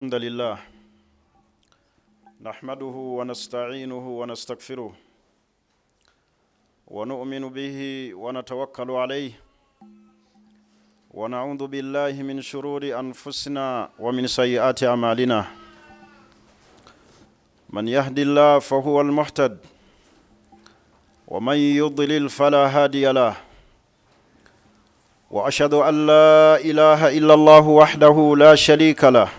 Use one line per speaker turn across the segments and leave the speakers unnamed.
الحمد لله نحمده ونستعينه ونستغفره ونؤمن به ونتوكل عليه ونعوذ بالله من شرور أنفسنا ومن سيئات أعمالنا، من يهد الله فهو المهتد، ومن يضلل فلا هادي له، وأشهد أن لا إله إلا الله وحده لا شريك له،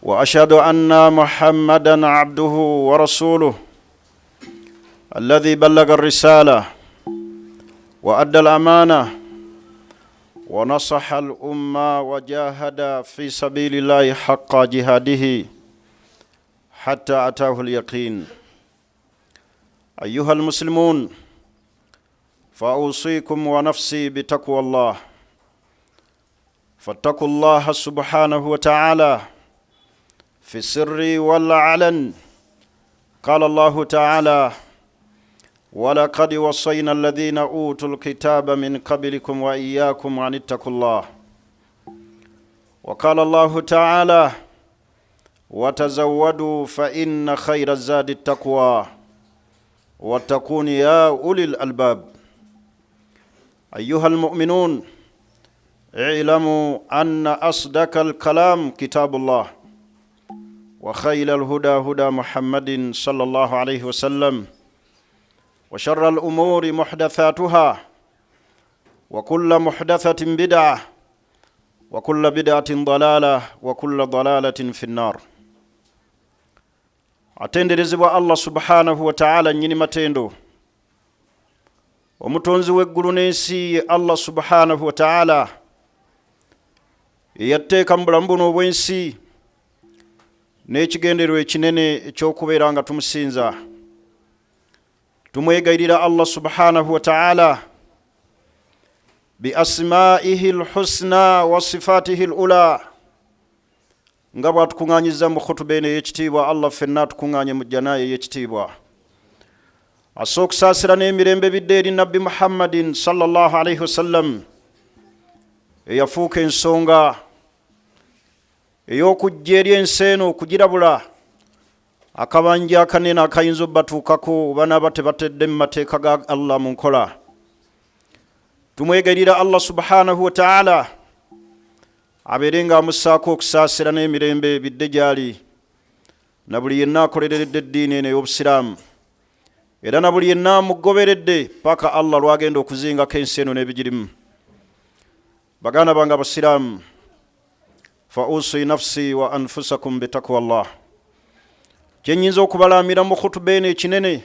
واشهد ان محمدا عبده ورسوله الذي بلغ الرساله وادى الامانه ونصح الامه وجاهد في سبيل الله حق جهاده حتى اتاه اليقين. ايها المسلمون، فاوصيكم ونفسي بتقوى الله، فاتقوا الله سبحانه وتعالى في السر والعلن. قال الله تعالى: ولقد وصينا الذين اوتوا الكتاب من قبلكم واياكم ان اتقوا الله. وقال الله تعالى: وتزودوا فان خير الزاد التقوى واتقون يا اولي الالباب. ايها المؤمنون، اعلموا ان اصدق الكلام كتاب الله، وخير الهدى هدى محمد صلى الله عليه وسلم، وشر الأمور محدثاتها، وكل محدثة بدعة، وكل بدعة ضلالة، وكل ضلالة في النار. Atenderezebwa Allah subhanahu wataala, nnyini matendo, omutonzi w'eggulu n'ensi. Ye Allah subhanahu wataala eyatteeka mu bulamu buno obw'ensi n'ekigendererwa ekinene ekyokubeera nga tumusinza. Tumwegayirira Allah subhanahu wataala biasmaihi lhusna wa sifatihi lula, nga bwatukuŋŋanyiza mu khutuba eno ey'ekitiibwa, Allah ffenna atukuŋŋanye mu jjanayo ey'ekitiibwa. Assa okusaasira n'emirembe bidde eri Nabbi Muhammadin sallallahu alaihi wasallam, eyafuuka ensonga ey'okujja eri ensi eno okugirabula akabanja akanene akayinza obbatuukako banaaba tebatedde mu mateeka ga Allah mu nkola. Tumwegayirira Allah subhanahu wataala abeere nga amussaako okusaasira n'emirembe bidde gy'ali na buli yenna akolereredde eddiini eno ey'obusiraamu, era na buli yenna amugoberedde paka Allah lwagenda okuzingako ensi eno n'ebigirimu. Baganda bange abasiraamu, fa usi nafsi wa anfusakum bitaqwa llah. Kyenyinza okubalaamira mu khutuba eno ekinene,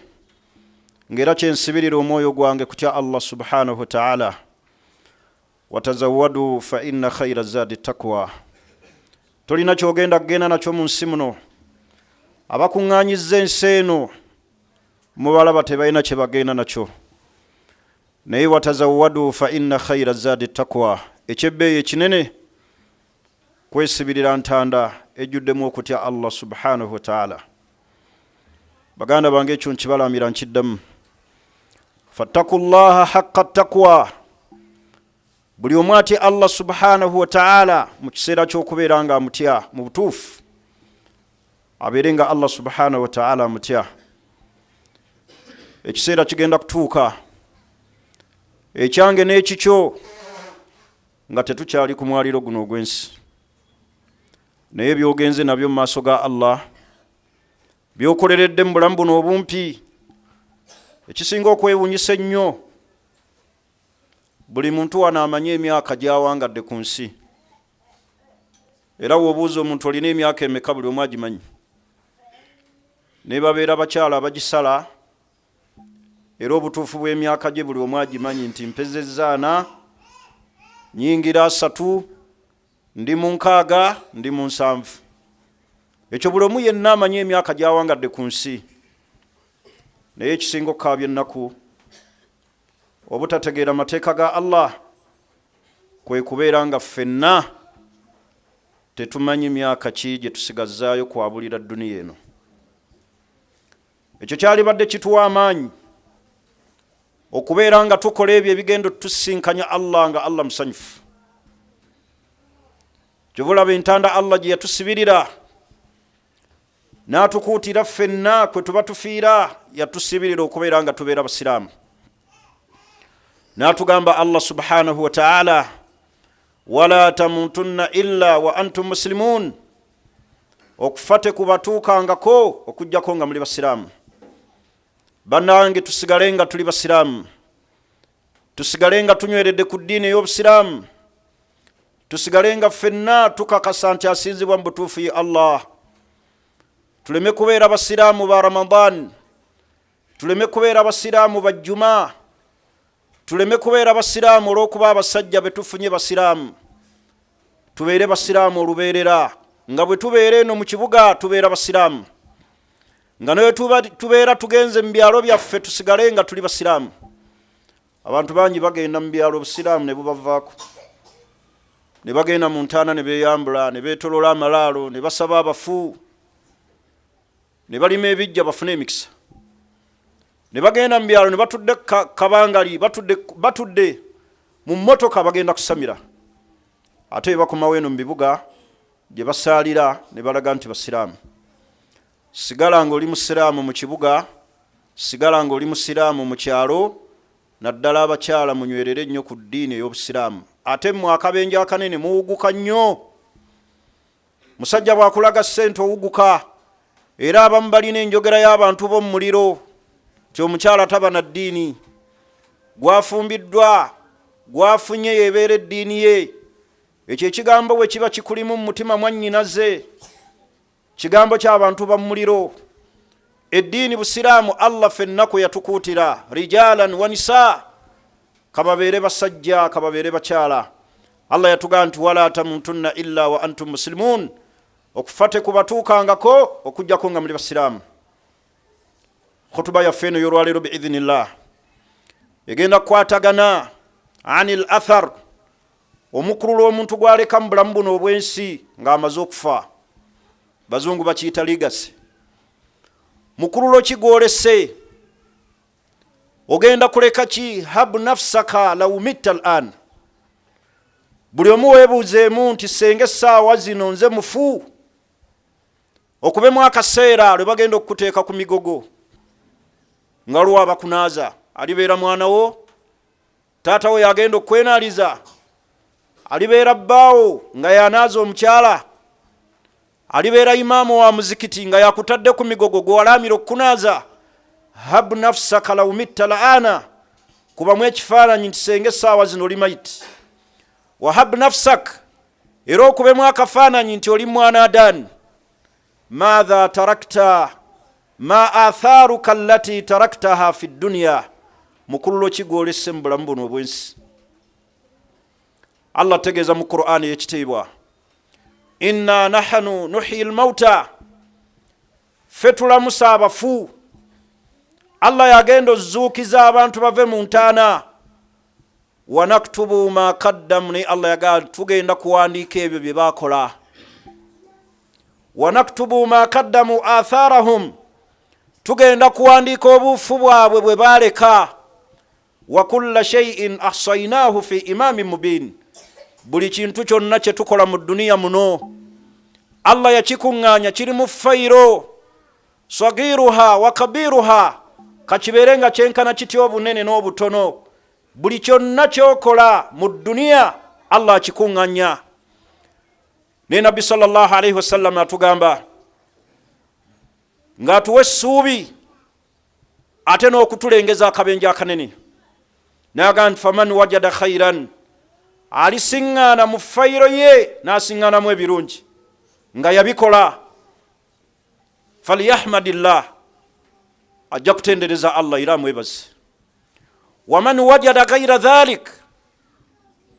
ng'era kyensibirira omwoyo gwange, kutya Allah subhanahu wataala. Watazawadu fa inna khaira zadi taqwa. Tolina kyogenda kugenda nakyo mu nsi muno. Abakuŋŋaanyiza ensi eno mubalaba, tebalina kye bagenda nakyo. Naye watazawadu fa inna khaira zadi taqwa, ekyebbeeyi ekinene kwesibirira ntanda ejjuddemu okutya Allah subhanahu wataala. Baganda bange, ekyo nkibalamira, nkiddamu: fattaku llaha haqa taqwa. Buli omu atya Allah subhanahu wataala mu kiseera ky'okubeera nga amutya mu butuufu, abeere nga Allah subhanahu wataala amutya. Ekiseera kigenda kutuuka ekyange n'ekikyo nga tetukyali ku mwaliro guno ogw'ensi, naye byogenze nabyo mu maaso ga Allah, byokoleredde mu bulamu buno obumpi. Ekisinga okwewunyisa ennyo, buli muntu wano amanye emyaka gyawangadde ku nsi, era wobuuza omuntu olina emyaka emeka, buli omu agimanyi. Ne babeera bakyala abagisala, era obutuufu bw'emyaka gye buli omu agimanyi nti mpezezzaana, nyingira 30, ndi mu 60, ndi mu 70. Ekyo buli omu yenna amanyi emyaka gyawangadde ku nsi. Naye ekisinga okukaabya ennaku, obutategeera mateeka ga Allah, kwe kubeera nga ffenna tetumanyi myaka ki gye tusigazaayo kwabulira dduniya eno. Ekyo kyalibadde kituwa amaanyi okubeera nga tukola ebyo ebigenda otusinkanya Allah nga Allah musanyufu. Kyova olaba entanda Allah gye yatusibirira n'atukuutira ffenna kwe tuba tufiira, yatusibirira okubeera nga tubeera basiraamu. N'atugamba Allah subhanahu wa ta'ala, wala tamutunna illa wa antum muslimun, okufa tekubatuukangako okugjako nga muli basiraamu. Bannange, tusigale nga tuli basiraamu, tusigale nga tunyweredde ku ddiini ey'obusiraamu, tusigale nga ffenna tukakasa nti asinzibwa mu butuufu ye Allah. Tuleme kubeera basiraamu ba Ramadan, tuleme kubeera basiraamu ba Jjuma, tuleme kubeera basiraamu olw'okuba abasajja be tufunye basiraamu. Tubeere basiraamu olubeerera, nga bwe tubeera eno mu kibuga tubeera basiraamu, nga naye tubeera tugenze mu byalo byaffe tusigale nga tuli basiraamu. Abantu bangi bagenda mu byalo obusiraamu ne bubavaako, ne bagenda mu ntaana ne beeyambula, ne beetolola amalaalo, ne basaba abafu, ne balima ebijja bafune emikisa, ne bagenda mu byalo ne batudde kabangali, batudde mu mmotoka bagenda kusamira, ate bakomawo eno mu bibuga gye basaalira ne balaga nti basiraamu. Sigala nga oli musiraamu mu kibuga, sigala nga oli musiraamu mu kyalo, naddala abakyala munywerere nnyo ku ddiini ey'obusiraamu. Ate mmwe akabenje akanene muwuguka nnyo. Musajja bw'akulaga ssente owuguka, era abamu balina enjogera y'abantu b'omu muliro nti omukyala taba na ddiini, gwafumbiddwa gwafunye yebeera eddiini ye. Ekyo ekigambo bwe kiba kikulimu mu mutima mwannyinaze, kigambo ky'abantu ba muliro. Eddiini busiraamu Allah ffenna kwe yatukuutira, rijalan wa nisa, kababeere basajja kababeere bakyala. Allah yatugamba nti wala tamutunna illa wa antum muslimun, okufa tekubatuukangako okujjako nga muli basiraamu. Khutuba yaffe eno y'olwaleero biidhinillah egenda kukwatagana anil athar, omukululo omuntu gwaleka mu bulamu buno obw'ensi ng'amaze okufa. Bazungu bakiyita legacy. Mukululo ki gwolese? Ogenda kuleka ki? Hab nafsaka law mitta al an. Buli omu weebuuzeemu nti senga essaawa zino nze mufu, okubemu akaseera lwe bagenda okukuteeka ku migogo nga waliwo abakunaaza, alibeera mwana wo, taata wo yagenda okukwenaaliza, alibeera bbaawo nga yanaaza omukyala, alibeera imaamu wa muzikiti nga yakutadde ku migogo gwe walaamira okukunaaza. Hab nafsaka law mitta laana, kubamu ekifaananyi nti senga essaawa zino oli mayiti. Wahab nafsak, era okubemu akafaananyi nti oli mwana adani. Maatha tarakta, ma athaaruka allati taraktaha fi dduniya, mukululo ki gwolese mu bulamu buno obw'ensi? Allah ategeeza mu Qur'ani ey'ekitiibwa, inna nahanu nuhyi lmauta, ffe tulamusa abafu. Allah yagenda ozuukiza abantu bave mu ntaana. Wanaktubu ma kaddamu, naye Allah yagamba tugenda kuwandiika ebyo bye bakola. Wanaktubu ma kaddamu atharahum, tugenda kuwandiika obuufu bwabwe bwe baaleka. Wa kulla shay'in ahsainahu fi imamin mubin, buli kintu kyonna kye tukola mu duniya muno Allah yakikuŋŋaanya, kiri mu fayiro, sagiruha wa kabiruha, kakibeere nga kyenkana kitya obunene n'obutono, buli kyonna kyokola mu duniya Allah akikuŋŋanya. Naye Nabbi sallallahu alaihi wasallam atugamba ng'atuwa essuubi ate n'okutulengeza akabenje akanene, n'agamba nti faman wajada khairan, alisiŋŋaana mu fayiro ye n'asiŋŋaanamu ebirungi nga yabikola, falyahmadillah, ajja kutendereza Allah era amwebaze. Waman wajada gaira dhalik,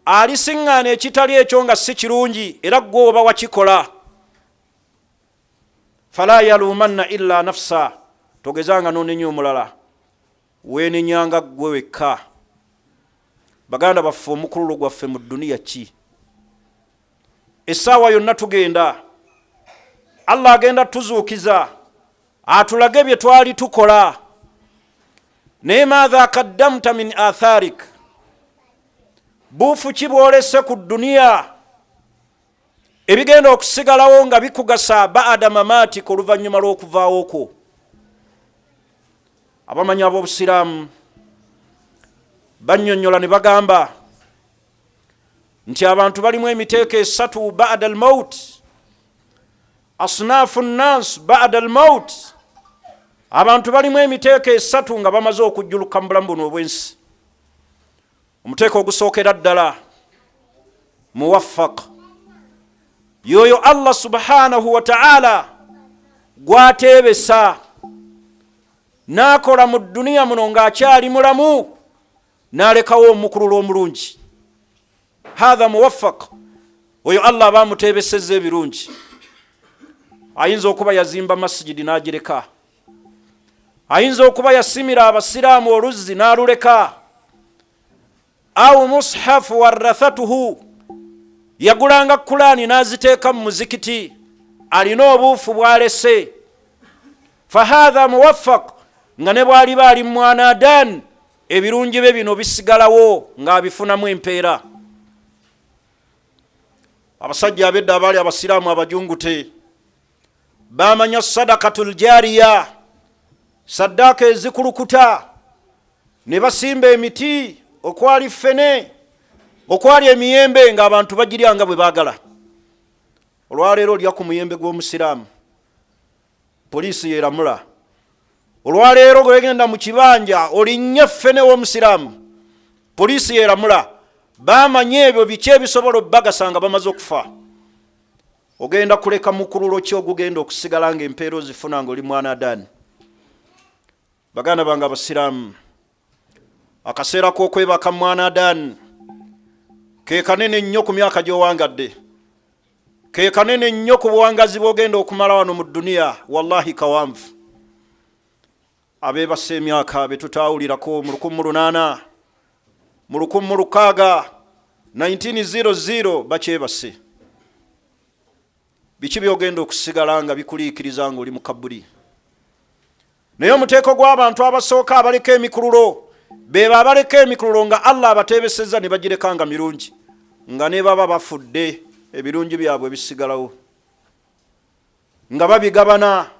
alisiŋŋaana ekitali ekyo nga si kirungi era gwe oba wakikola, fala yalumanna illa nafsa, togezanga nonenya omulala, weenenyanga ggwe wekka. Baganda baffe, omukululo gwaffe mu dduniya ki? Essaawa yonna tugenda, Allah agenda tuzuukiza atulage bye twali tukola. Naye maatha kaddamta min atharik, buufu ki bwolese ku dduniya? Ebigenda okusigalawo nga bikugasa baada mamaatika, oluvannyuma lw'okuvaawo kwo. Abamanyi ab'obusiraamu bannyonnyola ne bagamba nti abantu balimu emiteeko esatu bada almaut, asnaafu nnas bada almaut. Abantu balimu emiteeko esatu nga bamaze okujjuluka mu bulamu buno obw'ensi. Omuteeko ogusookera ddala, muwaffaq, yoyo Allah subhanahu wa ta'ala gwateebesa n'akola mu dduniya muno ng'akyali mulamu, n'alekawo omukululo omulungi. Hatha muwaffaq, oyo Allah aba amuteebesezza ebirungi. Ayinza okuba yazimba masigidi n'agireka, ayinza okuba yasimira abasiraamu oluzzi n'aluleka, au mushafu warathatuhu, yagulanga kulaani n'aziteeka mu muzikiti, alina obuufu bw'alese. Fahatha muwaffaq, nga ne bw'aliba ali mwana adan, ebirungi bye bino bisigalawo ng'abifunamu empeera. Abasajja abedda abaali abasiraamu abajungute bamanya sadakatul jariya, saddaaka ezikulukuta, ne basimba emiti okwali ffene, okwali emiyembe, ng'abantu bagirya nga bwe baagala. Olwaleero olya ku muyembe gw'omusiraamu, poliisi yeramula. Olwaleero gwegenda mu kibanja olinnye ffene w'omusiraamu, poliisi yeramula. Bamanya ebyo biki ebisobola obbagasa nga bamaze okufa. Ogenda kuleka mukululo ki ogugenda okusigala nga empeera ozifuna nga oli mwana adani? Baganda bange abasiraamu, akaseera k'okwebaka mwana adani ke kanene nnyo ku myaka gy'owangadde, ke kanene nnyo ku buwangazi bw'ogenda okumala wano mu dduniya. Wallahi kawanvu. Abeebasa emyaka be tutaawulirako mu 1800, mu 1600, 1900 bakyebase. Biki by'ogenda okusigala nga bikuliikiriza ng'oli mu kabuli? Naye omuteeko gw'abantu abasooka abaleka emikululo, beba abaleka emikululo nga Allah abateebesezza ne bagireka nga mirungi, nga ne baba bafudde ebirungi byabwe bisigalawo nga babigabana,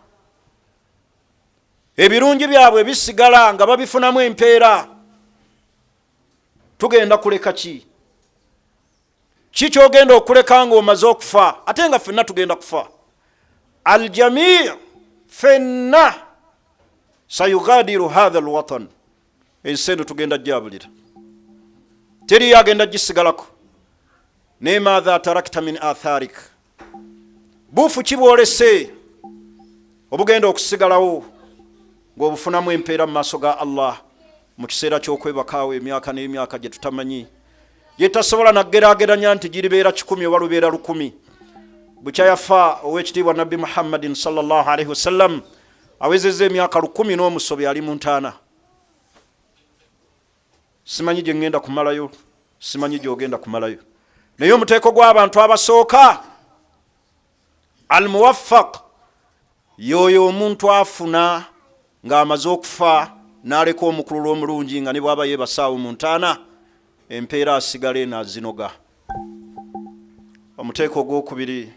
ebirungi byabwe bisigala nga babifunamu empeera. Tugenda kuleka ki? Ki kyogenda okuleka ng'omaze okufa, ate nga ffenna tugenda kufa? Aljamii, ffenna sayugadiru hatha alwatan, ensi eno tugenda jabulira, teriyo agenda gisigalako. Naye maatha tarakta min atharik, buufu ki bwolese obugenda okusigalawo ng'obufunamu empeera mu maaso ga Allah mu kiseera ky'okwebakaawo emyaka n'emyaka gye tutamanyi, gye tutasobola naggerageranya nti giribeera 100 oba lubeera 1000? Bukya yafa ow'ekitiibwa Nabbi Muhammadin sallallahu alaihi wasallam, awezezza emyaka 1000 n'omusobi ali mu ntaana. Simanyi gye ŋŋenda kumalayo, simanyi gy'ogenda kumalayo, naye omuteeko gw'abantu abasooka, almuwaffaq, yoyo omuntu afuna ng'amaze okufa n'aleka omukululo omulungi, nga ne bw'aba yeebasaawo mu ntaana, empeera asigala eno azinoga. Omuteeko ogwokubiri,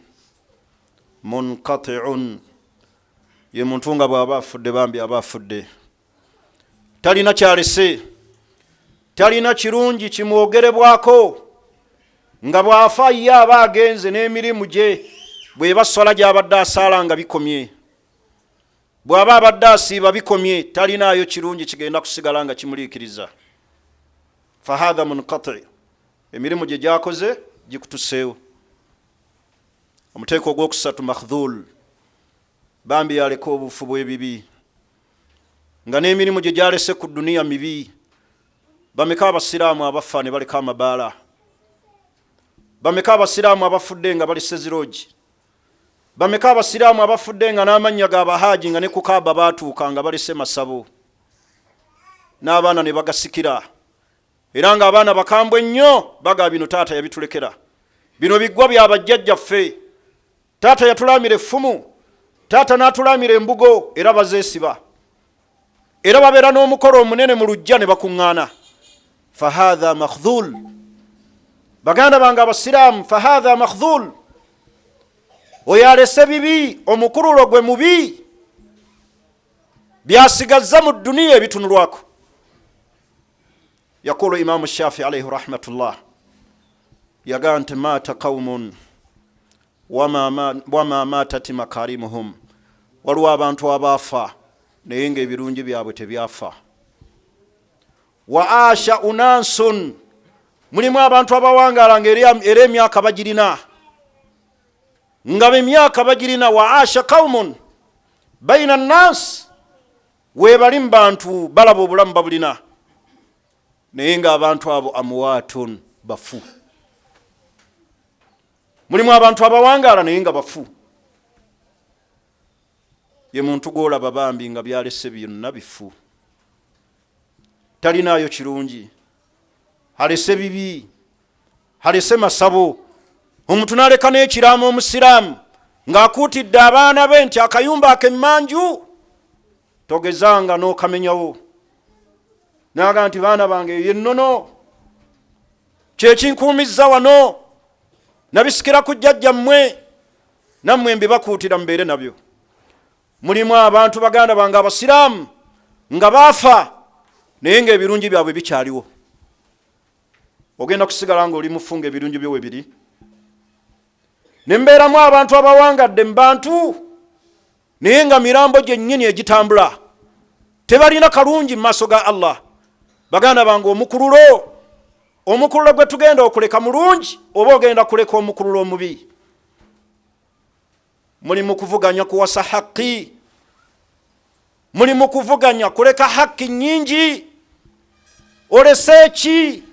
munqatiun, ye muntu nga bw'aba afudde, bambi aba afudde talina kyalese, talina kirungi kimwogerebwako. Nga bw'afa ye aba agenze n'emirimu gye, bw'eba swala gy'abadde asaala nga bikomye, bw'aba abadde asiiba bikomye, talinaayo kirungi kigenda kusigala nga kimuliikiriza. Fahatha munqati, emirimu gye gyakoze gikutuseewo. Omuteeko ogwokusatu, makhdhul, bambi yaleka obufu bw'ebibi, nga n'emirimu gye gyalese ku duniya mibi. Bameka abasiraamu abafa ne baleka amabaala? Bameka abasiraamu abafudde nga balese ziroogi? Bameka abasiraamu abafudde nga n'amannya g'abahaaji nga ne ku Kaaba baatuuka nga balese masabo, n'abaana ne bagasikira, era ng'abaana bakambwe nnyo, baga bino taata yabitulekera, bino biggwa bya bajjajjaffe, taata yatulamira effumu, taata n'atulamira embugo, era bazeesiba, era babeera n'omukolo omunene mu lujja ne bakuŋŋaana. Fahatha makhdhul, baganda bange abasiraamu, fahatha makhdhul. Oyo alese bibi, omukululo gwe mubi, byasigazza mu duniya ebitunulwako. Yaqulu Imamu Shafi alaihi rahmatullah, yagaa nti maata qaumun wama maatati makarimuhum, waliwo abantu abaafa naye nga ebirungi byabwe tebyafa. Wa asha unansun, mulimu abantu abawangaala nga era emyaka bagirina, nga emyaka bagirina. Wa asha qaumun baina nnansi, webali mu bantu balaba obulamu babulina, naye nga abantu abo amuwaatun, bafu. Mulimu abantu abawangaala naye nga bafu. Ye muntu gwolaba bambi nga byalese byonna bifu, talinaayo kirungi, alese bibi, alese masabo. Omuntu n'aleka n'ekiraamo omusiraamu ng'akuutidde abaana be nti akayumba ak'emmanju togezanga n'okamenyawo, naga nti baana bange eyo ennono kyekinkuumizza wano, nabisikira ku jjajjammwe, nammwe mbibakuutira mubeere nabyo. Mulimu abantu baganda bange abasiraamu nga baafa naye ng'ebirungi byabwe bikyaliwo. Ogenda kusigala ng'oli mufu nga ebirungi byo we biri. Ne mbeeramu abantu abawangadde mu bantu naye nga mirambo gyennyini egitambula, tebalina kalungi mu maaso ga Allah. Baganda bange, omukululo gwe tugenda okuleka mulungi oba ogenda kuleka omukululo omubi? Muli mu kuvuganya kuwasa haki, muli mu kuvuganya kuleka haki nnyingi. Olese ki?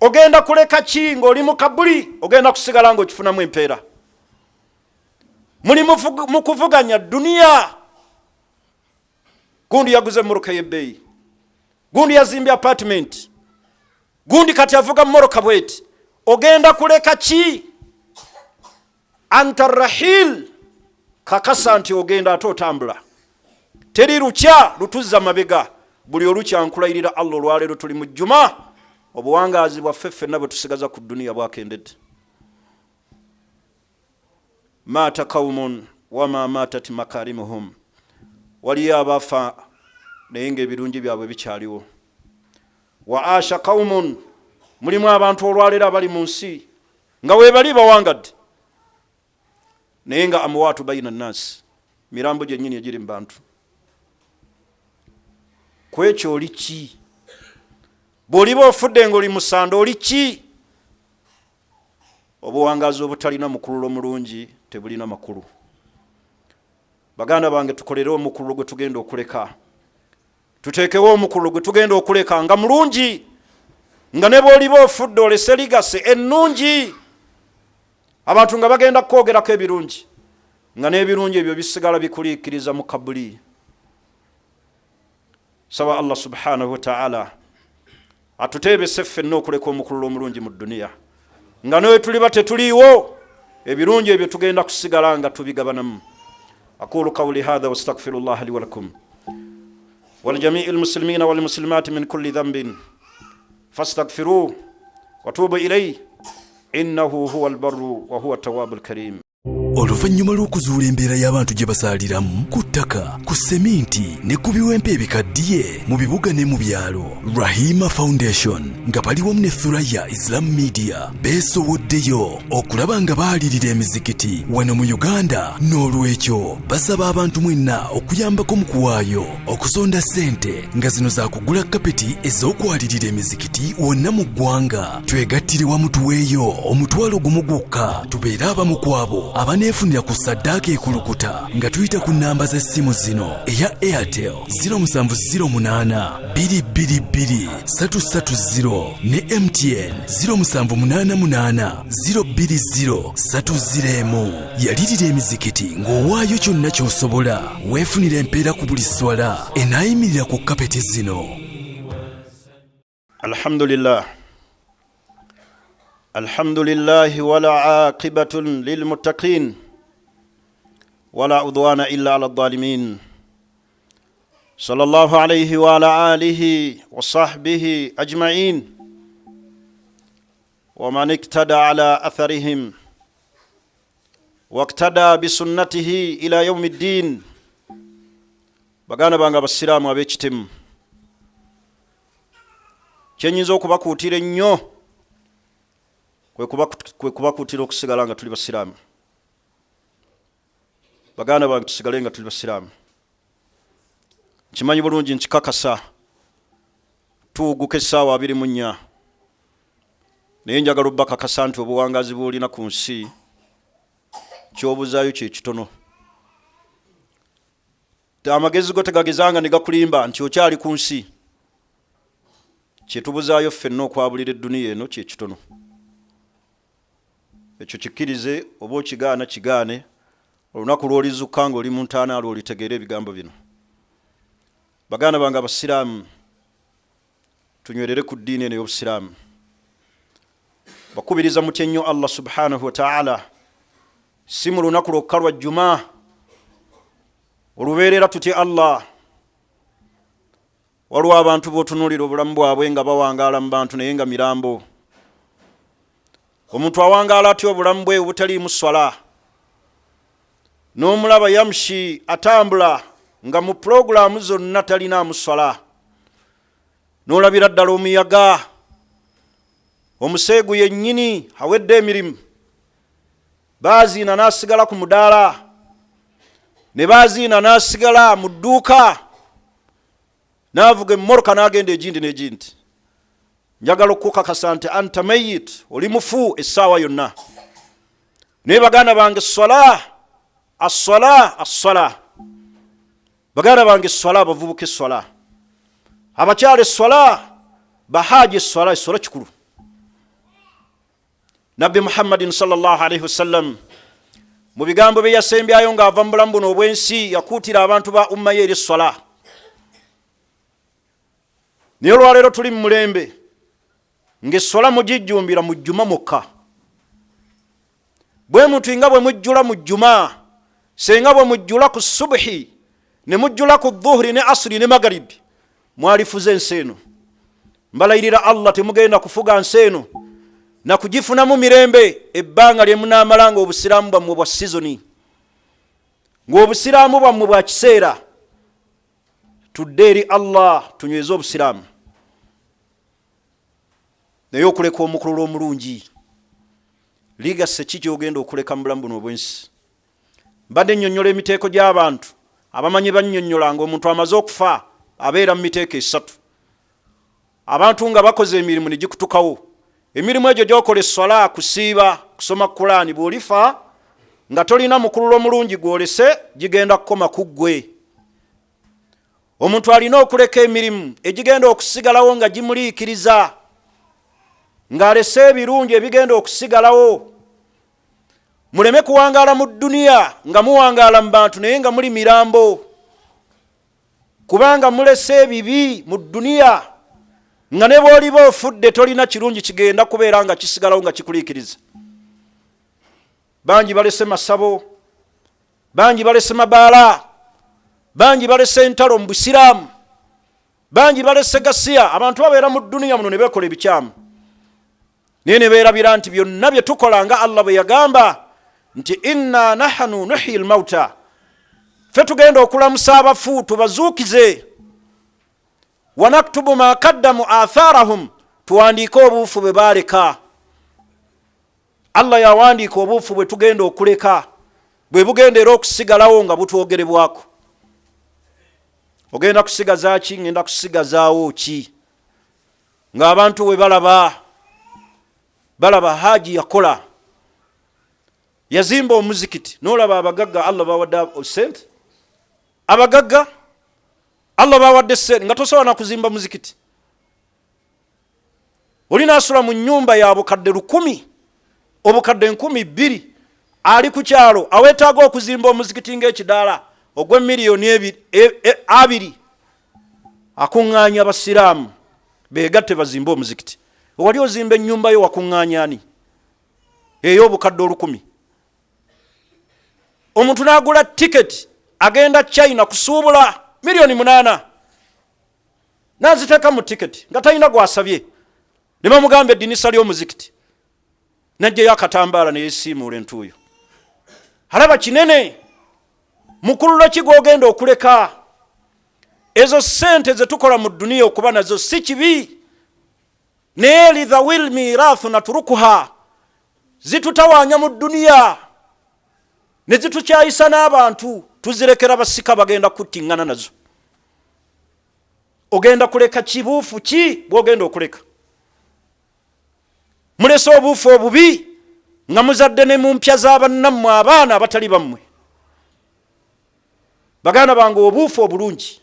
Ogenda kuleka ki ng'oli mu kabuli? Ogenda kusigala ng'okifunamu empeera. Muli mu kuvuganya duniya. Gundi yaguze emmotoka y'ebbeeyi, gundi yazimbye apartment, gundi kati avuga mmoroka bweti. Ogenda kuleka ki? Anta rahil, kakasa nti ogenda ate otambula. Teri lukya lutuzza mabega, buli olukya nkulayirira Allah. Olwaleero tuli mu Jjuma, obuwangaazi bwaffe ffenna bwe tusigaza ku duniya bwakendedde. Maata qaumun wama maatat makarimuhum, waliyo abafa naye ngaebirungi byabwe bikyaliwo. Wa asha qaumun, mulimu abantu olwaleero abali mu nsi nga webali bawangadde naye nga amuwaatu baina nnansi, mirambo gyennyini egiri mu bantu. Kwekyo oli ki? Bw'oliba ofudde nga oli musanda, oli ki? Obuwangaazi obutalina mukululo mulungi tebulina makulu. Baganda bange, tukolere omukululo gwe tugenda okuleka, tuteekewo omukululo gwe tugenda okuleka nga mulungi, nga ne bw'oliba ofudde olese legacy ennungi, abantu nga bagenda kukwogerako ebirungi, nga n'ebirungi ebyo bisigala bikuliikiriza mu kabuli. Saba Allah subhanahu wataala atuteebese ffenna okuleka omukululo omulungi mu duniya, nga newe tuliba tetuliiwo ebirungi ebyo tugenda kusigala nga tubigabanamu. Aqulu qawli hatha wastaghfiru llah li walakum walijamii lmuslimina walmuslimati min kulli dhambin fastaghfiruh watubu ilayh innahu huwa albarru wa huwa tawabu lkarim.
Oluvannyuma lw'okuzuula embeera y'abantu gye basaaliramu ku ttaka, ku seminti ne ku biwempe ebikaddiye mu bibuga ne mu byalo, Rahima Foundation nga bali wamu ne Thuraya Islam Media beesowoddeyo okulaba nga baalirira emizikiti wano mu Uganda. N'olwekyo basaba abantu mwenna okuyambako mu kuwaayo okusonda ssente nga zino za kugula kapeti ez'okwalirira emizikiti wonna mu ggwanga. Twegattire wamu tuweeyo 10,000 gwokka tubeere abamu ku abo abaneefunira ku saddaaka ekulukuta nga tuyita ku nnamba z'essimu zino: eya Airtel 0708 222 330 ne MTN 0788 020 301. Yalirira emizikiti ng'owaayo kyonna ky'osobola, weefunira empeera ku buli swala enaayimirira ku kapeti zino.
Alhamdulillah, alhamdulillahi wala aqibatun lilmuttaqin wala udwana illa ala dhalimin, sallallahu alayhi wa ala alihi wa sahbihi ajma'in wa man iktada ala atharihim. Waktada bisunnatihi ila yaumi ddin. Baganda bange abasiraamu ab'ekitemu, kyenyinza okubakuutira ennyo kwe kubakuutira okusigala nga tuli basiraamu. Baganda bange, tusigale nga tuli basiraamu. Nkimanyi bulungi, nkikakasa, tuwuguka essaawa 24, naye njagala obbakakasa nti obuwangazi bw'olina ku nsi kyobuzaayo kyekitono. Amagezi go tegagezanga ne gakulimba nti okyali ku nsi. Kyetubuzaayo ffenna okwabulira edduniya eno kyekitono. Ekyo kikkirize oba okigaana kigaane, olunaku lw'olizukka ng'oli mu ntaana lw'olitegeera ebigambo bino. Baganda bange abasiraamu, tunywerere ku ddiini eno ey'obusiraamu. Bakubiriza mutye nnyo Allah subhanahu wataala, si mu lunaku lwokka lwa jjuma olubeerera tutye Allah. Waliwo abantu b'otunuulira obulamu bwabwe nga bawangaala mu bantu naye nga mirambo. Omuntu awangaala atya obulamu bwe obutaliimu swala, n'omulaba yamushi atambula nga mu pulogulaamu zonna talinaamu swala, n'olabira ddala omuyaga omuseegu yennyini awedde emirimu. Baaziina n'asigala ku mudaala, ne baaziina n'asigala mu dduuka, n'avuga emmoroka n'agenda egindi n'egindi. Njagala okukukakasa nti anta mayit, oli mufu essaawa yonna. Naye baganda bange, swala, asswala, asswala. Baganda bange, eswala. Abavubuka, eswala. Abakyala, eswala. Bahaji, eswala. Eswala kikulu. Nabbi Muhammadin salllahalaihi wasallam mu bigambo bye yasembyayo ng'ava mu bulamu buno obw'ensi yakuutira abantu ba umma ye eri eswala. Naye olwaleero tuli mu mulembe ng'eswala mugijjumbira mu jjuma mwokka. Bwe muti nga bwe mujjula mu jjuma, senga bwe mujjula ku subuhi ne mujjula ku dhuhuri ne asiri ne magaribi, mwalifuze ensi eno. Mbalayirira Allah, temugenda kufuga nsi eno nakugifunamu mirembe ebbanga lye munaamala nga obusiraamu bwammwe bwa sizoni, ng'obusiraamu bwammwe bwa kiseera. Tudde eri Allah, tunyweze obusiraamu, naye okuleka omukululo omulungi ligase ki kyogenda okuleka mu bulamu buno obwensi? Mbadde nnyonnyola emiteeko gy'abantu. Abamanyi bannyonnyola nga omuntu amaze okufa abeera mu miteeko esatu. Abantu nga bakoze emirimu ne gikutukawo, emirimu egyo gyokola, esswala, kusiiba, kusoma Kulaani, bw'olifa nga tolina mukululo mulungi gwolese, gigenda kukoma ku ggwe. Omuntu alina okuleka emirimu egigenda okusigalawo nga gimuliikiriza, ng'alese ebirungi ebigenda okusigalawo. Muleme kuwangaala mu dduniya nga muwangaala mu bantu naye nga muli mirambo, kubanga mulese ebibi mu dduniya nga ne bw'oliba ofudde tolina kirungi kigenda kubeera nga kisigalawo nga kikuliikiriza. Bangi balese masabo, bangi balese mabaala, bangi balese entalo mu busiraamu, bangi balese gasiya. Abantu babeera mu dduniya muno ne beekola ebikyamu, naye ne beerabira nti byonna bye tukola, nga Allah bwe yagamba nti inna nahanu nuhyi lmauta, ffe tugenda okulamusa abafu tubazuukize, wanaktubu ma kaddamu atharahum, tuwandiike obuufu bwe baaleka. Allah yawandiika obuufu bwe tugenda okuleka, bwe bugenda era okusigalawo nga butwogerebwako. Ogenda kusigaza ki? Ngenda kusigazaawo ki ng'abantu we balaba balaba haji yakola, yazimba omuzikiti? Nolaba abagagga Allah bawadde sente, abagagga Allah bawadde sente, nga tosobola nakuzimba muzikiti. Oli nasula mu nyumba ya bukadde 1000, obukadde 2000, ali ku kyalo aweetaaga okuzimba omuzikiti ng'ekidaala ogw'emiliyoni 20, akuŋŋaanya abasiraamu begatte bazimbe omuzikiti. Wali ozimba ennyumba yo, wakuŋŋaanya ani ey'obukadde 1000? Omuntu n'agula tiketi agenda China kusuubula, miliyoni 8 naziteeka mu tiketi nga talina gwasabye, ne bamugamba eddinisa ly'omuzikiti, najjayo akatambaala neyesiimuula entuuyo. Alaba kinene. Mukululo ki gwogenda okuleka? Ezo sente zetukola mu duniya okuba nazo si kibi, naye lidhawil mirathu naturukuha, zitutawaanya mu duniya ne zitukyayisa n'abantu, tuzirekera basika bagenda kuttiŋŋana nazo. Ogenda kuleka kibuufu ki bwogenda okuleka? Mulese obuufu obubi nga muzadde ne mu mpya z'abannammwe abaana abatali bammwe. Baganda bange, obuufu obulungi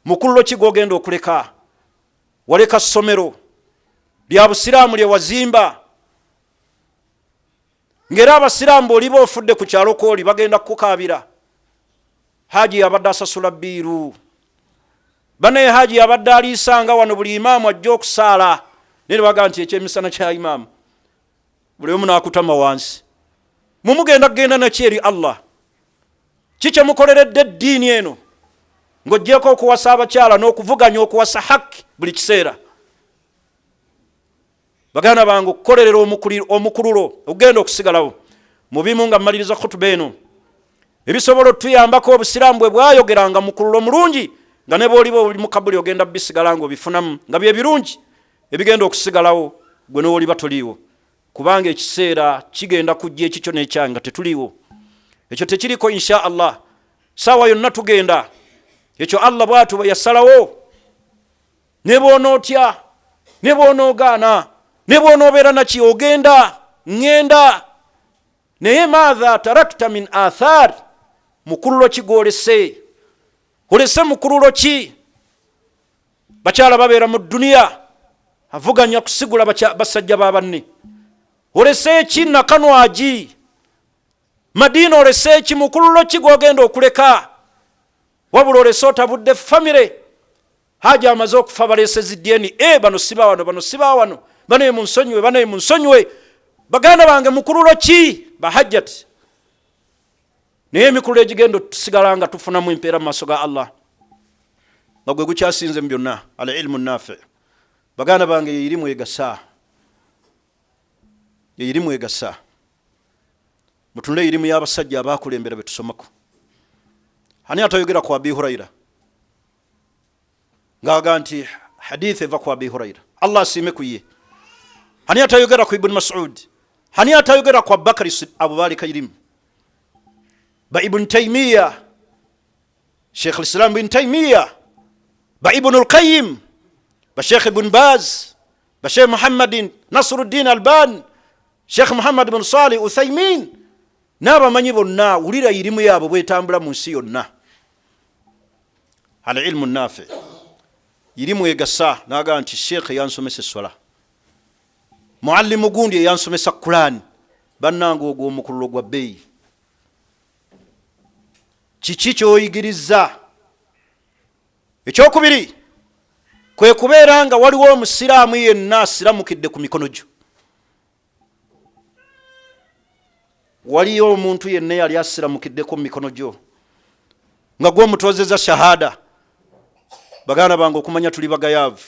mukululo ki gwogenda okuleka? Waleka ssomero lya busiraamu lye wazimba, ng'era abasiraamu bw'oliba ofudde ku kyalo kwoli bagenda kukukaabira. Haji yabadde asasula biiru banaye, haji yabadde aliisanga wano buli imaamu ajja okusaala, naye nebagaa nti ekyemisana kya imaamu, buli omu n'akutama wansi. Mumugenda kugenda naki eri Allah? Ki kyemukoleredde eddiini eno ng'oggyeko okuwasa abakyala n'okuvuganya okuwasa haki buli kiseera? Baganda bange, okukolerera omukululo okugenda okusigalawo mu bimu, nga mmaliriza khutuba eno, ebisobola otuyambako obusiraamu bwe bwayogeranga mukululo mulungi, nga ne bwoliba oli mu kabuli ogenda bisigala nga obifunamu nga bye birungi ebigenda okusigalawo gwe nowoliba toliiwo, kubanga ekiseera kigenda kujja ekikyo n'ekyange nga tetuliiwo. Ekyo tekiriko, insha Allah, saawa yonna tugenda. Ekyo Allah bwatu bwe yasalawo. Ne bw'onootya, ne bw'onoogaana, ne bw'onoobeera naki, ogenda ŋŋenda. Naye maatha tarakta min athar, mukululo ki gwolese? Olese mukululo ki? Bakyala babeera mu duniya avuganya kusigula basajja ba banne. Olese ki nakanwagi Madiina? Olese ki? Mukululo ki gwogenda okuleka? Wabula olese otabudde famire. Haji amaze okufa, baleese zi DNA, bano siba wano, bano siba wano, banaye munsonyiwe, banaye munsonyiwe. Baganda bange, mukululo ki bahajjati? Naye emikululo egigenda otusigala nga tufunamu empeera mu maaso ga Allah, nga gwe gukyasinze mu byonna, al ilmu nafi. Baganda bange, yeirimu egasa, yeirimu egasa. Mutunule irimu y'abasajja abakulembera betusomako. Ani atayogera ku Abi Huraira ngaaga nti hadith eva ku Abi Huraira, Allah asiime ku ye? Ani atayogera ku Ibuni Masud? Ani atayogera ku Abubakari? Abo baleka irimu. Ba Ibuni Taimiya, Sheikh Lislam bin Taimiya, ba Ibunu Lqayim, ba Sheikh Ibn Baz, ba Sheikh Muhammadin Nasiruddin Alban, Sheikh Muhammad bin Salih Uthaimin n'abamanyi bonna. Wulira irimu yaabwe bwetambula mu nsi yonna, al ilmu nafi, irimu egasa. Nagaa nti sheekh eyansomesa esswala, muallimu gundi eyansomesa Kurani. Bannanga, ogwo omukululo gwa bbeeyi. Kiki kyoyigiriza? Ekyokubiri kwe kubeera nga waliwo omusiraamu yenna asiramukidde ku mikono gyo. Waliyo omuntu yenna yali asiramukiddeko mu mikono gyo nga gwomutozeza shahada? Baganda bange, okumanya tuli bagayaavu,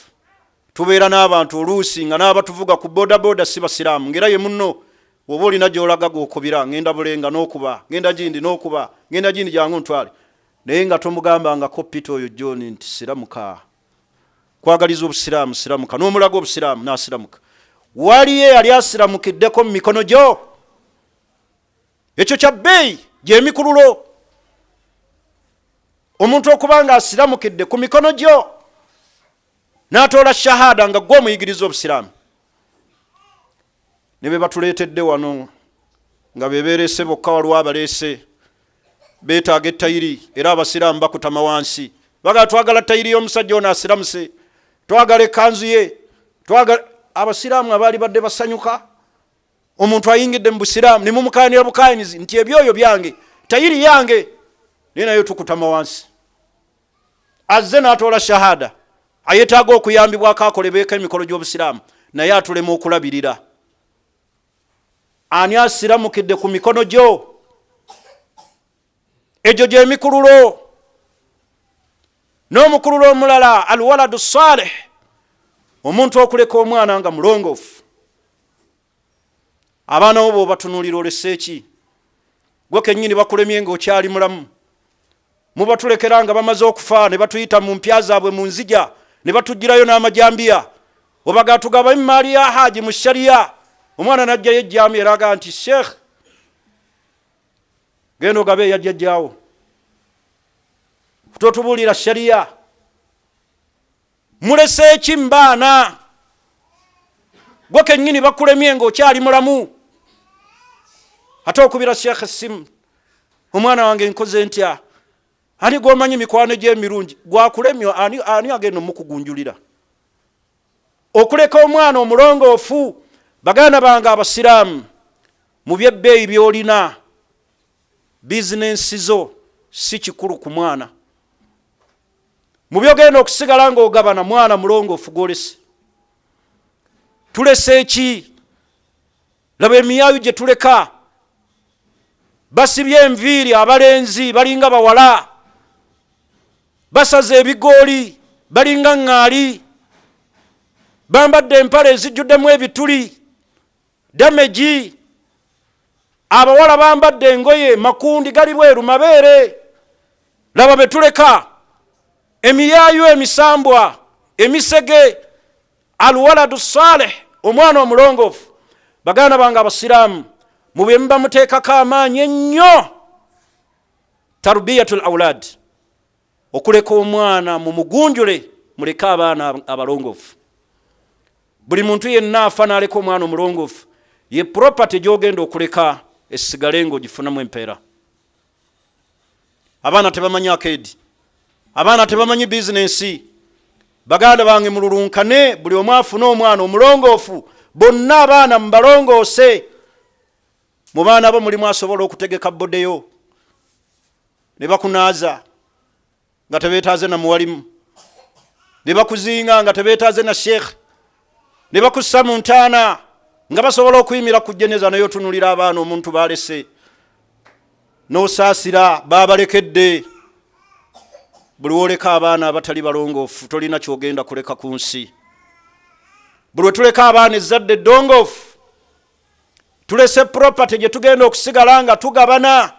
tubeera n'abantu oluusi nga n'abatuvuga ku bodaboda si basiraamu, ngaera ye munno oba olina gy'olaga gwokubira, ngenda Bulenga n'okuba, ngenda gindi n'okuba, ngenda gindi, jangu ntwale, naye nga tomugambangako Peter oyo John nti siramuka, kwagaliza obusiraamu, siramuka, n'omulaga obusiraamu n'asiramuka. Waliyo eyali asiramukiddeko mu mikono gyo? Ekyo kya bbeeyi, gyemikululo. Omuntu okuba nga asiramukidde ku mikono gyo n'atoola shahada nga gwe omuyigiriza obusiraamu. Ne be batuleetedde wano nga bebeerese bokka, waliwo abaleese beetaaga ettayiri, era abasiraamu bakutama wansi bagala, twagala tayiri y'omusajja ono asiramuse, twagala ekkanzu ye, twagala. Abasiraamu abaali badde basanyuka omuntu ayingidde mu busiraamu, ne mumukayanira bukayanizi nti ebyoyo byange, tayiri yange, naye naye tukutama wansi. Azze n'atoola shahada, ayetaaga okuyambibwako akolebeeko emikolo gy'obusiraamu, naye atulema okulabirira. Ani asiramukidde ku mikono gyo? Egyo gyemikululo. N'omukululo omulala, alwaladu salih, omuntu okuleka omwana nga mulongoofu. Abaana bo bwobatunuulira, olese ki? Gwe kennyini bakulemye ng'okyali mulamu. Mubatulekera nga bamaze okufa ne batuyita mu mpya zaabwe mu nzija ne batugirayo n'amajambiya. Obaga tugaba emaali ya haji mu shariya, omwana n'ajjayo ejjambiya eraga nti sheikh genda ogabe eyajjajjaawo, totubuulira shariya. Mulese eki mbaana? Gwe kennyini bakulemye ng'okyali mulamu, ate okubira sheekh essimu, omwana wange nkoze ntya? Ani gwomanyi mikwano gy'emirungi gwakulemye? Ani agenda omukugunjulira okuleka omwana omulongoofu? Baganda bange abasiraamu, mu byebbeeyi by'olina, bizinensi zo si kikulu ku mwana. Mu byogenda okusigala ng'ogabana, mwana mulongoofu gwolese. Tulese eki? Laba emiyaayu gye tuleka. Basibye enviiri, abalenzi balinga bawala, basaze ebigooli balinga ŋŋaali, bambadde empale ezijjuddemu ebituli damegi, abawala bambadde engoye makundi gali bweru mabeere. Laba be tuleka, emiyaayu, emisambwa, emisege. Alwaladu saleh, omwana omulongoofu. Baganda bange abasiraamu, mu bye muba muteekako amaanyi ennyo, tarbiyatu l aulad, okuleka omwana mu mugunjule, muleke abaana abalongoofu. Buli muntu yenna afa n'aleka omwana omulongoofu, ye property gy'ogenda okuleka esigale ng'ogifunamu empeera. Abaana tebamanyi akeedi, abaana tebamanyi bizinensi. Baganda bange, mululunkane, buli omu afune omwana omulongoofu. Bonna abaana mubalongoose. Mu baana bo mulimu asobola okutegeka bodeyo ne bakunaaza nga tebeetaaze na muwalimu, ne bakuzinga nga tebeetaaze na sheekh, ne bakussa mu ntaana nga basobola okuyimira ku jeneza. Naye otunulira abaana omuntu balese n'osaasira babalekedde. Buli woleka abaana abatali balongoofu, tolina kyogenda kuleka ku nsi. Buli wetuleka abaana ezzadde eddongoofu, tulese property gye tugenda okusigala nga tugabana.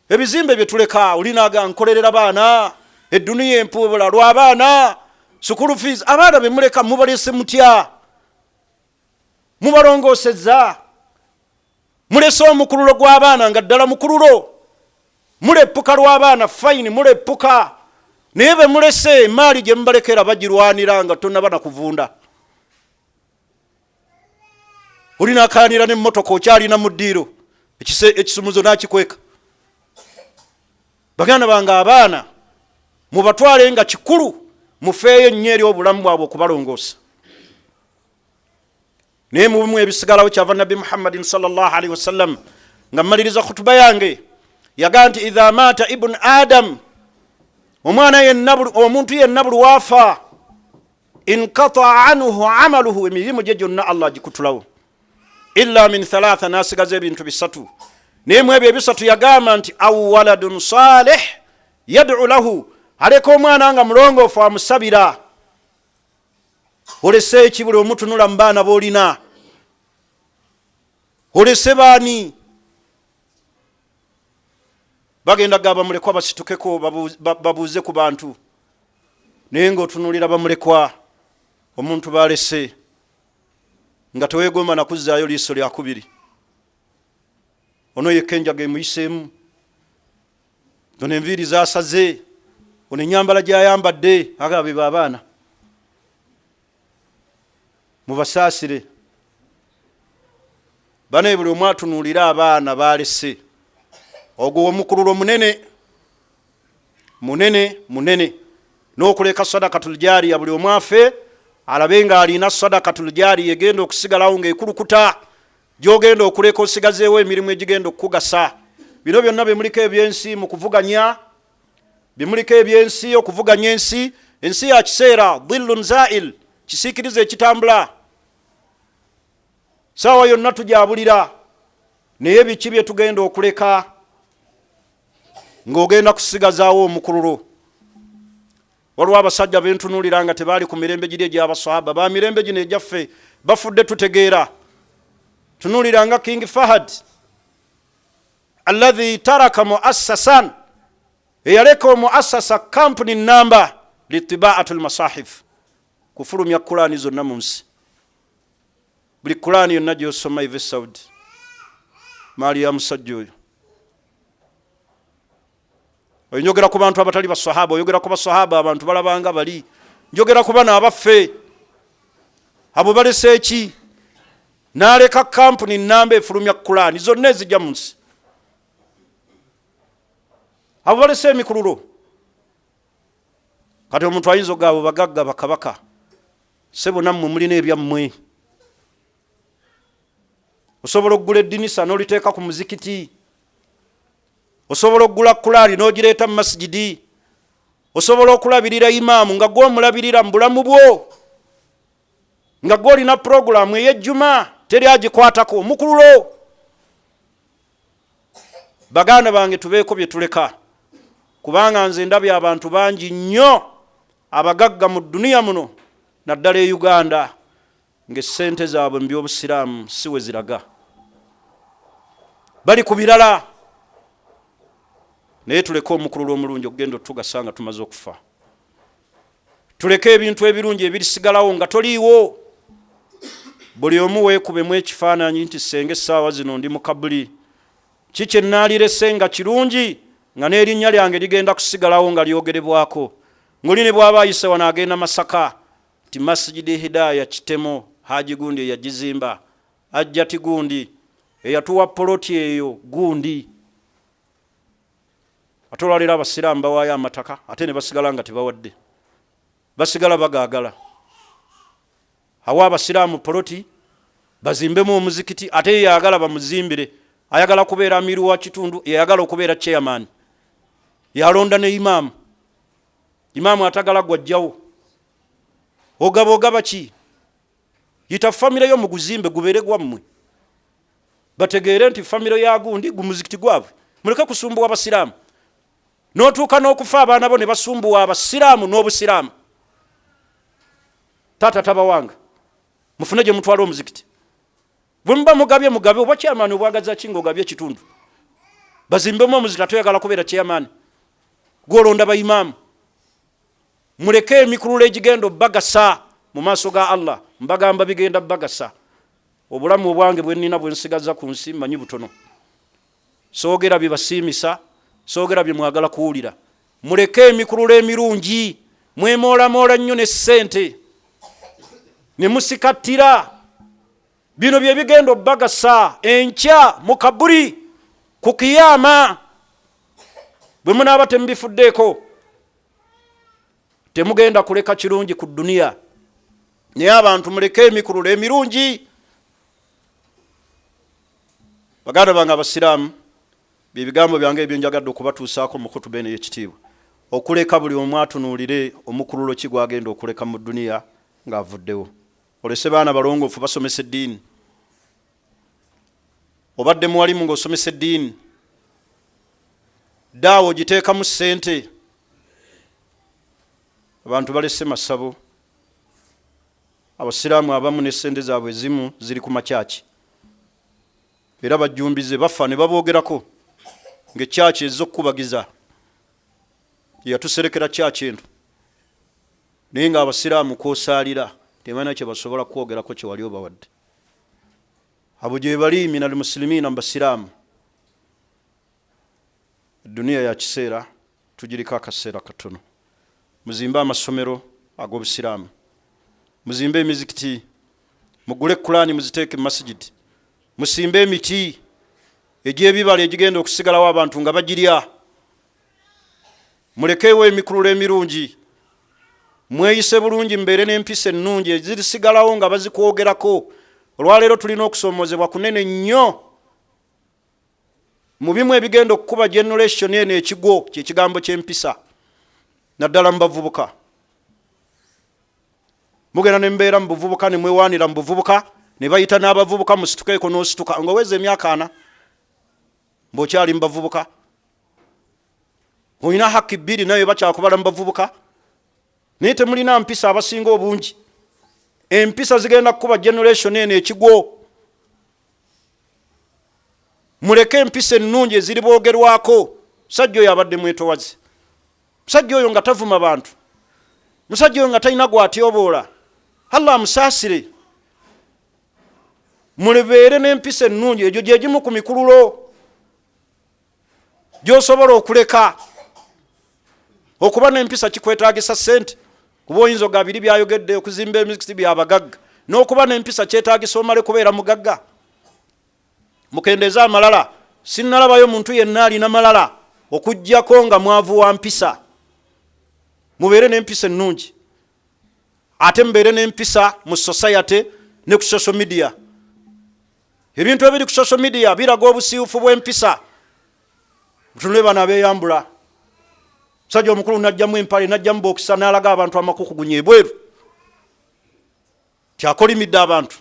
Ebizimbe bye tuleka, olinaga nkolerera baana, edduniya empuubula lw'abaana, sukulu fees. Abaana be muleka mubalese mutya? Mubalongoosezza? Mulese omukululo gw'abaana nga ddala mukululo? Muleppuka lw'abaana, fayini muleppuka, naye be mulese emaali gye mubalekera bagirwanira nga tonaba na kuvunda. Olinakanira nemmotoka okyalina mu ddiiro, ekisumuzo nakikweka. Baganda bange, abaana mubatwale nga kikulu, mufeeyo nnyo eri obulamu bwabwe okubalongoosa. Naye mubimu ebisigalawo, kyava Nabbi Muhammadin salllahalihi wasallam, nga mmaliriza khutuba yange, yagaa nti idha maata ibunu adam, omwana yenna, omuntu yenna buli waafa, inkataa anhu amaluhu, emirimu gye gyonna Allah agikutulawo, illa min thalatha, nasigaza ebintu bisatu. Naye mu ebyo ebisatu yagamba nti au waladun salih yadu lahu, aleka omwana nga mulongoofu amusabira. Olese eki? Buli omutunula mu baana boolina, olese baani? Bagenda gaba mulekwa, basitukeko babuuze ku bantu, naye ng'otunuulira bamulekwa omuntu balese nga tewegomba nakuzzaayo liiso lyakubiri. Ono yekka enjaga emuyiseemu, ono enviiri zasaze, ono enyambala gyayambadde, agaba beba abaana. Mubasaasire banaye. Buli omu atunuulire abaana balese. Ogwo omukululo munene munene munene, n'okuleka sadakatul jariya. Buli omu afe alabe ng'alina sadakatul jariya egenda okusigalawo ng'ekulukuta, gyogenda okuleka osigazeewo emirimu egigenda okukugasa. Bino byonna byemuliko ebyensi mu kuvuganya, bimuliko ebyensi, okuvuganya ensi, ensi ya kiseera, dhillun zail, kisiikiriza ekitambula, saawa yonna tujabulira. Naye biki bye tugenda okuleka ng'ogenda kusigazaawo omukululo? Waliwo abasajja bentunuulira nga tebaali ku mirembe giri egy'abasahaba, ba mirembe gino egyaffe, bafudde tutegeera. Tunuulira nga King Fahad. Alladhi taraka muassasan, eyaleka omuassasa, kampuni namba litibaatu lmasahif, kufulumya Kurani zonna mu nsi. Buli Kurani yonna gyosoma eva e Saudi, maali ya musajja oyo. Oyo njogera ku bantu abatali basahaba, oyogera ku basahaba abantu balabanga bali, njogera ku bano abaffe, abo balese eki? N'aleka kampuni namba efulumya Kurani zonna ezijja mu nsi. Abo balese emikululo. Kati omuntu ayinza ogabo bagagga bakabaka, sebo nammwe mulina ebyammwe. Osobola okugula eddinisa n'oliteeka ku muzikiti, osobola okugula kulaali n'ogireeta mu masigidi, osobola okulabirira imaamu nga gwomulabirira mu bulamu bwo, nga gwolina puroguramu ey'ejjuma teri agikwatako omukululo. Baganda bange, tubeeko bye tuleka, kubanga nze ndabye abantu bangi nnyo abagagga mu duniya muno, naddala e Uganda, ng'essente zaabwe mu by'obusiraamu si we ziraga, bali ku birala. Naye tuleke omukululo omulungi okugenda otugasa nga tumaze okufa. Tuleke ebintu ebirungi ebirisigalawo nga toliiwo. Buli omu weekubemu ekifaananyi nti senga essaawa zino ndi mu kabuli, ki kye naalirese nga kirungi, nga n'erinnya lyange ligenda kusigalawo nga lyogerebwako, ng'oli ne bw'aba ayise wano agenda Masaka nti Masijidi Hidaya Kitemo, Haji gundi eyagizimba, ajjati gundi eyatuwa poloti eyo gundi. Ate olwaleero abasiraamu bawaayo amataka ate ne basigala nga tebawadde, basigala bagaagala. Awa abasiraamu poloti bazimbemu omuzikiti, ate ye yayagala bamuzimbire, ayagala kubeera amiru wa kitundu, yayagala okubeera chairman, yalonda ne imaamu. Imaamu atagala gwajjawo, ogaba ogaba ki? Yita famire yo muguzimbe gubeere gwammwe, bategeere nti famire ya gundi gumuzikiti gwabwe. Muleke kusumbuwa abasiraamu, n'otuuka n'okufa abaana bo ne basumbuwa abasiraamu n'obusiraamu. Taata tabawanga, mufune gye mutwala omuzikiti. Bwe muba mugabye mugabe, oba chairman obwagaza ki ng'ogabye ekitundu bazimbemu omuzikiti, ate oyagala kubeera chairman gwolonda bayimaamu. Muleke emikululo egigenda obbagasa mu maaso ga Allah. Mbagamba bigenda bbagasa. Obulamu obwange bwe nnina bwe nsigaza ku nsi mmanyi butono, soogera bibasiimisa, soogera bye mwagala kuwulira. Muleke emikululo emirungi. Mwemoolamoola nnyo ne ssente ne musikattira. Bino bye bigenda obbagasa enkya mu kaburi ku kiyama. Bwe munaaba temubifuddeeko temugenda kuleka kirungi ku duniya. Naye abantu muleke emikululo emirungi. Baganda bange abasiraamu, byebigambo byange ebyenjagadde okubatuusaako mu kutuba eno ey'ekitiibwa, okuleka buli omu atunuulire omukululo ki gwagenda okuleka mu duniya ng'avuddewo. Olese baana balongoofu basomesa eddiini, obadde muwalimu ng'osomesa eddiini, daawa ogiteekamu ssente. Abantu balese masabo. Abasiraamu abamu ne ssente zaabwe ezimu ziri ku makyaki, era bajjumbize bafa ne baboogerako ng'ekyaki ezza okukubagiza yatuserekera kyaki eno, naye ng'abasiraamu kwosaalira tebalina kye basobola kwogerako kye wali obawadde. Abo gye bali min almusilimiina, mu basiraamu. Duniya ya kiseera, tugiriko akaseera katono. Muzimbe amasomero ag'obusiraamu, muzimbe emizikiti, mugule Kulaani muziteeke mu masigidi, musimbe emiti egy'ebibala egigenda okusigalawo abantu nga bagirya. Mulekeewo emikululo emirungi, mweyise bulungi, mubeere n'empisa ennungi ezirisigalawo nga bazikwogerako. Olwaleero tulina okusoomoozebwa kunene nnyo. Mu bimu ebigenda okukuba generation eno ekigwo kyekigambo ky'empisa, naddala mu bavubuka. Mugenda ne mubeera mu buvubuka ne mwewaanira mu buvubuka, ne bayita n'abavubuka musitukeeko, n'osituka ng'oweza emyaka 40 ng'okyali mu bavubuka, olina haki bbiri naye bakyakubala mu bavubuka, naye temulina mpisa. Abasinga obungi empisa zigenda kukuba generation eno ekigwo. Muleke empisa ennungi eziriboogerwako. Musajja oyo abadde mwetowaze, musajja oyo nga tavuma bantu, musajja oyo nga talina gwatyoboola. Allah amusaasire. Mulebeere n'empisa ennungi, egyo gyegimu ku mikululo gyosobola okuleka. Okuba n'empisa kikwetagisa sente, kuba oyinza oga biri byayogedde okuzimba emizikiti byabagagga, n'okuba n'empisa kyetagisa omale kubeera mugagga. Mukendeeze amalala. Sinnalabayo muntu yenna alina malala okuggyako nga mwavu wa mpisa. Mubeere n'empisa ennungi, ate mubeere n'empisa mu society ne ku social media. Ebintu ebiri ku social media biraga obusiiwufu bw'empisa. Mutunule bano abeeyambula, musajja omukulu najjamu empale, najjamu bokisa, n'alaga abantu amakukugunya ebweru, tyakolimidde abantu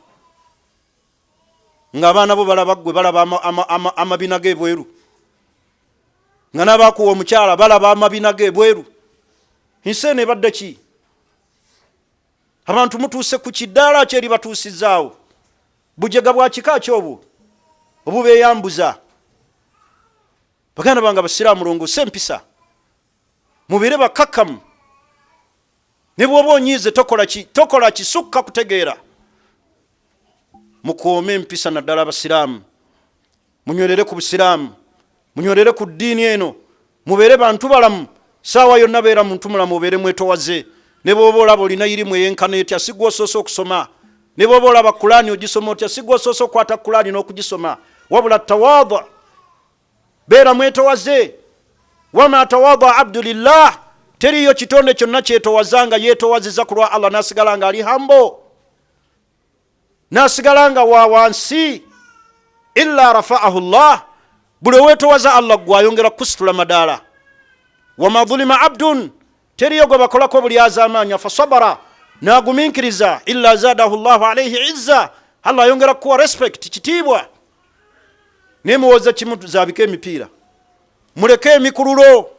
ng'abaana bo balaba ggwe, balaba amabina g'ebweru, nga n'abakuwa omukyala balaba amabina g'ebweru. Ensi eno ebadde ki? Abantu mutuuse ku kiddaala ki eribatuusizaawo? Bujega bwa kika ki obwo obubeeyambuza? Baganda bange abasiraamu, longose empisa, mubeere bakkakkamu. Ne bw'oba onyiize tokola kisukka kutegeera. Mukuume empisa, naddala abasiraamu. Munywerere ku busiraamu, munywerere ku ddiini eno, mubeere bantu balamu. Saawa yonna beera muntu mulamu, obeere mwetowaze. Ne bw'oba olaba olina irimu eyenkana etya, si gwe osoose okusoma. Ne bw'oba olaba Kulaani ogisoma otya, si gwe osoose okukwata Kulaani n'okugisoma. Wabula tawaada, beera mwetowaze. Wama tawaada abdu lillah, teriiyo kitonde kyonna kyetowaza nga yeetowaziza ku lwa Allah n'asigala nga ali hambo, n'asigala nga wa wansi, illa rafaahu llah. Buli oweetowaza Allah gwe ayongera kukusitula madaala. Wama dhulima abdun, teriyo gwe bakolako bulyazaamaanya, fasabara, n'agumiikiriza, illa zadahu llahu alaihi izza, Allah ayongera kukuwa respect, kitiibwa. Naye muwoza kimu, zaabiko emipiira, muleke emikululo,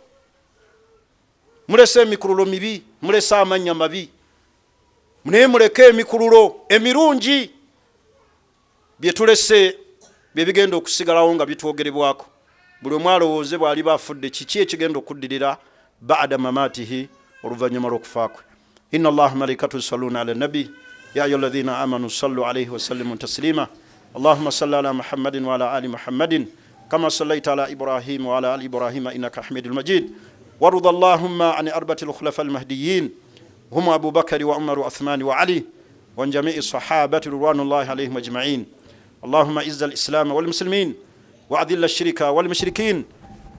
mulese emikululo mibi, mulese amannya mabi, naye muleke emikululo emirungi. Bye tulese bye bigenda okusigalawo nga bitwogerebwako. Buli omu alowooze bw'aliba afudde kiki ekigenda okuddirira bada mamatihi, oluvannyuma lw'okufa kwe. Inna allaha malaikatu yusalluna ala nabi ya ayuha alladhina amanu sallu alaihi wasallimu taslima. Allahuma salli ala Muhammadin wa ala ali Muhammadin kama sallaita ala Ibrahim wa ala ali Ibrahima innaka hamidul majid. Warda allahumma an arbati alkhulafa almahdiyin hum Abu Bakari wa Umar wa Uthmani wa Ali wa jamii sahabati ridwanullahi alaihim ajmain. Allahumma izza alislama walmuslimin وأذل الشرك والمشركين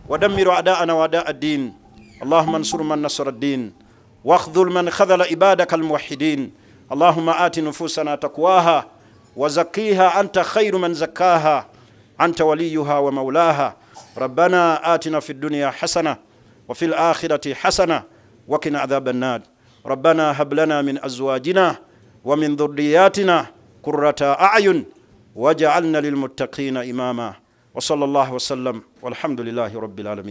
ودمر أعداءنا وأعداء الدين. اللهم انصر من نصر الدين واخذل من خذل عبادك الموحدين. اللهم آت نفوسنا تقواها وزكيها أنت خير من زكاها، أنت وليها ومولاها. ربنا آتنا في الدنيا حسنة وفي الآخرة حسنة وقنا عذاب النار. ربنا هب لنا من أزواجنا ومن ذرياتنا قرة أعين واجعلنا للمتقين إماما. وصلى الله وسلم والحمد لله رب العالمين.